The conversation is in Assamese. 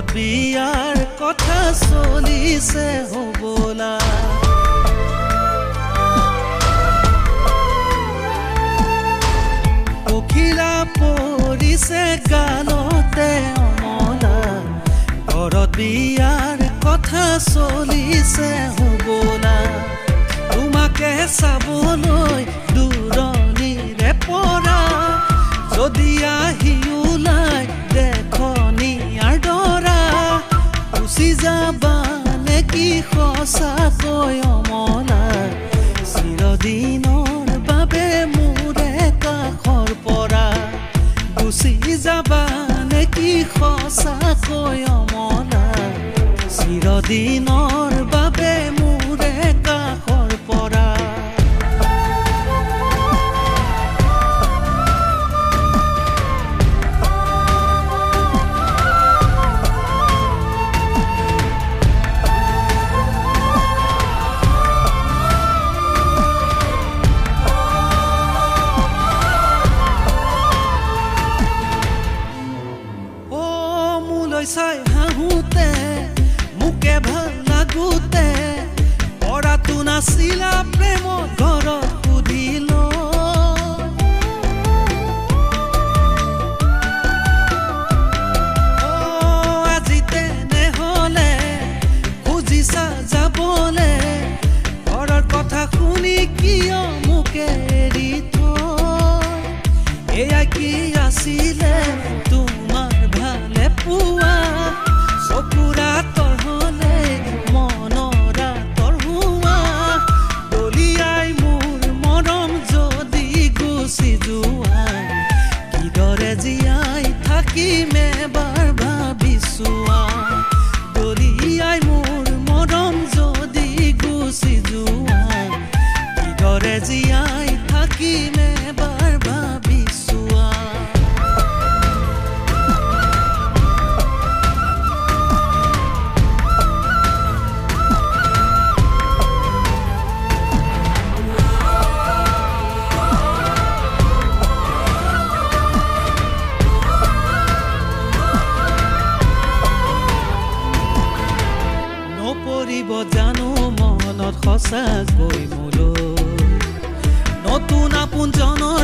ঘৰত বিয়াৰ কথা চলিছে হ'বলা। পখিলা পৰিছে গালতে অমলা, ঘৰত বিয়াৰ কথা চলিছে হ'বলা। তোমাকে চাবলৈ দূৰণিৰে পৰা যদি আহি ওলাই দেখনিয়াৰ দৰা, গুচি যাবা নেকি সঁচাকৈ অমলা, চিৰদিনৰ বাবে মোৰে কাষৰ পৰা। গুচি যাবা নেকি সঁচাকৈ অমলা, চিৰদিনৰ বাবে মোৰে কাষৰ পৰা। চাই হাঁহোতে মোকে ভাল লাগোতে পৰাটো নাছিলা প্ৰেমত ঘৰত সুধিল, আজি তেনেহলে খুজিছা যাবলে, ঘৰৰ কথা শুনি কিয় মোকে এৰি থৈ। এয়া কি আছিলে তোমাৰ ভালে পোৱা, চকুৰ আঁতৰ হলে মনৰ আঁতৰ হোৱা। দলিয়াই মোৰ মৰম যদি গুচি যোৱা, কিদৰে জীয়াই থাকিম এবাৰ ভাবি চোৱা। দলিয়াই মোৰ মৰম যদি গুচি যোৱা, কিদৰে জীয়াই থাকিম এবাৰ ভাবি চোৱা। নপৰিব জানো মনত সঁচাকৈ মোলৈ, নতুন আপোনজনৰ